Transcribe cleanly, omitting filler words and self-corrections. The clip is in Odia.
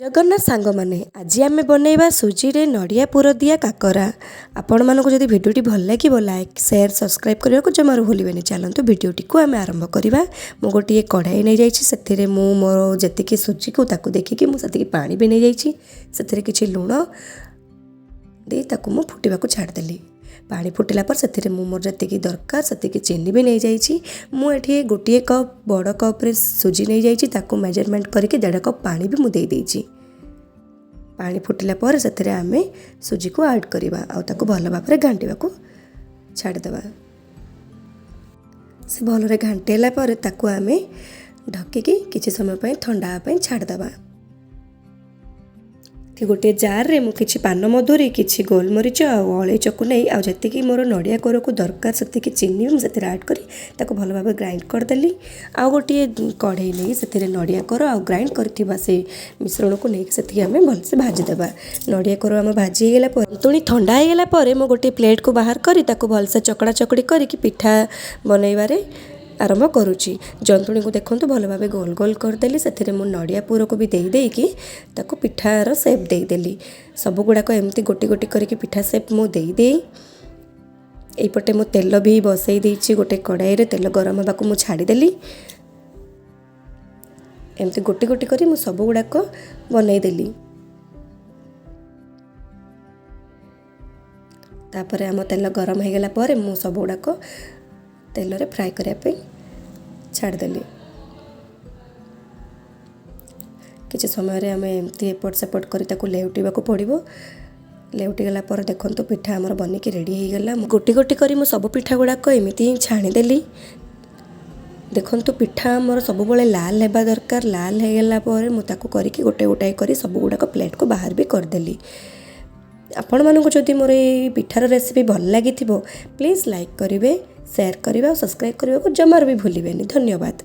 ଜଗନ୍ନାଥ ସାଙ୍ଗମାନେ, ଆଜି ଆମେ ବନେଇବା ସୁଜିରେ ନଡ଼ିଆ ପୁର ଦିଆ କାକରା। ଆପଣମାନଙ୍କୁ ଯଦି ଭିଡ଼ିଓଟି ଭଲ ଲାଗିବ, ଲାଇକ୍, ସେୟାର, ସବସ୍କ୍ରାଇବ୍ କରିବାକୁ ଜମାରୁ ଭୁଲିବେନି। ଚାଲନ୍ତୁ, ଭିଡ଼ିଓଟିକୁ ଆମେ ଆରମ୍ଭ କରିବା। ମୁଁ ଗୋଟିଏ କଢ଼ାଇ ନେଇଯାଇଛି। ସେଥିରେ ମୁଁ ମୋର ଯେତିକି ସୁଜିକୁ ତାକୁ ଦେଖିକି ମୁଁ ସେତିକି ପାଣି ବି ନେଇଯାଇଛି। ସେଥିରେ କିଛି ଲୁଣ ଦେଇ ତାକୁ ମୁଁ ଫୁଟିବାକୁ ଛାଡ଼ିଦେଲି। ପାଣି ଫୁଟିଲା ପରେ ସେଥିରେ ମୁଁ ମୋର ଯେତିକି ଦରକାର ସେତିକି ଚିନି ବି ନେଇଯାଇଛି। ମୁଁ ଏଠି ଗୋଟିଏ କପ୍, ବଡ଼ କପ୍ରେ ସୁଜି ନେଇଯାଇଛି। ତାକୁ ମେଜରମେଣ୍ଟ କରିକି 1.5 କପ୍ ପାଣି ବି ମୁଁ ଦେଇଦେଇଛି। ପାଣି ଫୁଟିଲା ପରେ ସେଥିରେ ଆମେ ସୁଜିକୁ ଆଡ଼୍ କରିବା ଆଉ ତାକୁ ଭଲ ଭାବରେ ଘାଣ୍ଟିବାକୁ ଛାଡ଼ିଦେବା। ସେ ଭଲରେ ଘାଣ୍ଟି ହେଲା ପରେ ତାକୁ ଆମେ ଢକିକି କିଛି ସମୟ ପାଇଁ ଥଣ୍ଡା ହେବା ପାଇଁ ଛାଡ଼ିଦେବା। ଗୋଟିଏ ଜାର୍ରେ ମୁଁ କିଛି ପାନମଧୁରୀ, କିଛି ଗୋଲମରିଚ ଆଉ ଅଳେଇଚକୁ ନେଇ ଆଉ ଯେତିକି ମୋର ନଡ଼ିଆ କୋରକୁ ଦରକାର ସେତିକି ଚିନି ମୁଁ ସେଥିରେ ଆଡ଼୍ କରି ତାକୁ ଭଲ ଭାବେ ଗ୍ରାଇଣ୍ଡ କରିଦେଲି। ଆଉ ଗୋଟିଏ କଢ଼େଇ ନେଇ ସେଥିରେ ନଡ଼ିଆ କୋର ଆଉ ଗ୍ରାଇଣ୍ଡ କରିଥିବା ସେ ମିଶ୍ରଣକୁ ନେଇକି ସେତିକି ଆମେ ଭଲସେ ଭାଜିଦେବା। ନଡ଼ିଆ କୋର ଆମ ଭାଜି ହେଇଗଲା ପରେ, ଜନ୍ତୁଣି ଥଣ୍ଡା ହେଇଗଲା ପରେ ମୁଁ ଗୋଟିଏ ପ୍ଲେଟ୍କୁ ବାହାର କରି ତାକୁ ଭଲସେ ଚକଡ଼ା ଚକଡ଼ି କରିକି ପିଠା ବନେଇବାରେ ଆରମ୍ଭ କରୁଛି। ଜନ୍ତୁଣିକୁ ଦେଖନ୍ତୁ, ଭଲ ଭାବେ ଗୋଲ ଗୋଲ କରିଦେଲି। ସେଥିରେ ମୁଁ ନଡ଼ିଆ ପୁରକୁ ବି ଦେଇ ଦେଇକି ତାକୁ ପିଠାର ସେପ୍ ଦେଇଦେଲି। ସବୁଗୁଡ଼ାକ ଏମିତି ଗୋଟି ଗୋଟି କରିକି ପିଠା ସେପ୍ ମୁଁ ଦେଇଦେଇ ଏଇପଟେ ମୁଁ ତେଲ ବି ବସେଇ ଦେଇଛି। ଗୋଟେ କଡ଼ାଇରେ ତେଲ ଗରମ ହେବାକୁ ମୁଁ ଛାଡ଼ିଦେଲି। ଏମିତି ଗୋଟି ଗୋଟି କରି ମୁଁ ସବୁଗୁଡ଼ାକ ବନେଇଦେଲି। ତାପରେ ଆମ ତେଲ ଗରମ ହେଇଗଲା ପରେ ମୁଁ ସବୁଗୁଡ଼ାକ ତେଲରେ ଫ୍ରାଏ କରିବା ପାଇଁ ଛାଡ଼ିଦେଲି। କିଛି ସମୟରେ ଆମେ ଏମିତି ଏପଟ ସେପଟ କରି ତାକୁ ଲେଉଟିବାକୁ ପଡ଼ିବ। ଲେଉଟିଗଲା ପରେ ଦେଖନ୍ତୁ, ପିଠା ଆମର ବନିକି ରେଡ଼ି ହେଇଗଲା। ଗୋଟି ଗୋଟି କରି ମୁଁ ସବୁ ପିଠା ଗୁଡ଼ାକ ଏମିତି ହିଁ ଛାଣିଦେଲି। ଦେଖନ୍ତୁ, ପିଠା ଆମର ସବୁବେଳେ ଲାଲ ହେବା ଦରକାର। ଲାଲ ହେଇଗଲା ପରେ ମୁଁ ତାକୁ କରିକି ଗୋଟେ ଗୋଟାଏ କରି ସବୁ ଗୁଡ଼ାକ ପ୍ଲେଟ୍କୁ ବାହାର ବି କରିଦେଲି। ଆପଣମାନଙ୍କୁ ଯଦି ମୋର ଏଇ ପିଠାର ରେସିପି ଭଲ ଲାଗିଥିବ, ପ୍ଲିଜ୍ ଲାଇକ୍ କରିବେ, ସେୟାର କରିବେ ଆଉ ସବସ୍କ୍ରାଇବ୍ କରିବାକୁ ଜମାରୁ ବି ଭୁଲିବେନି। ଧନ୍ୟବାଦ।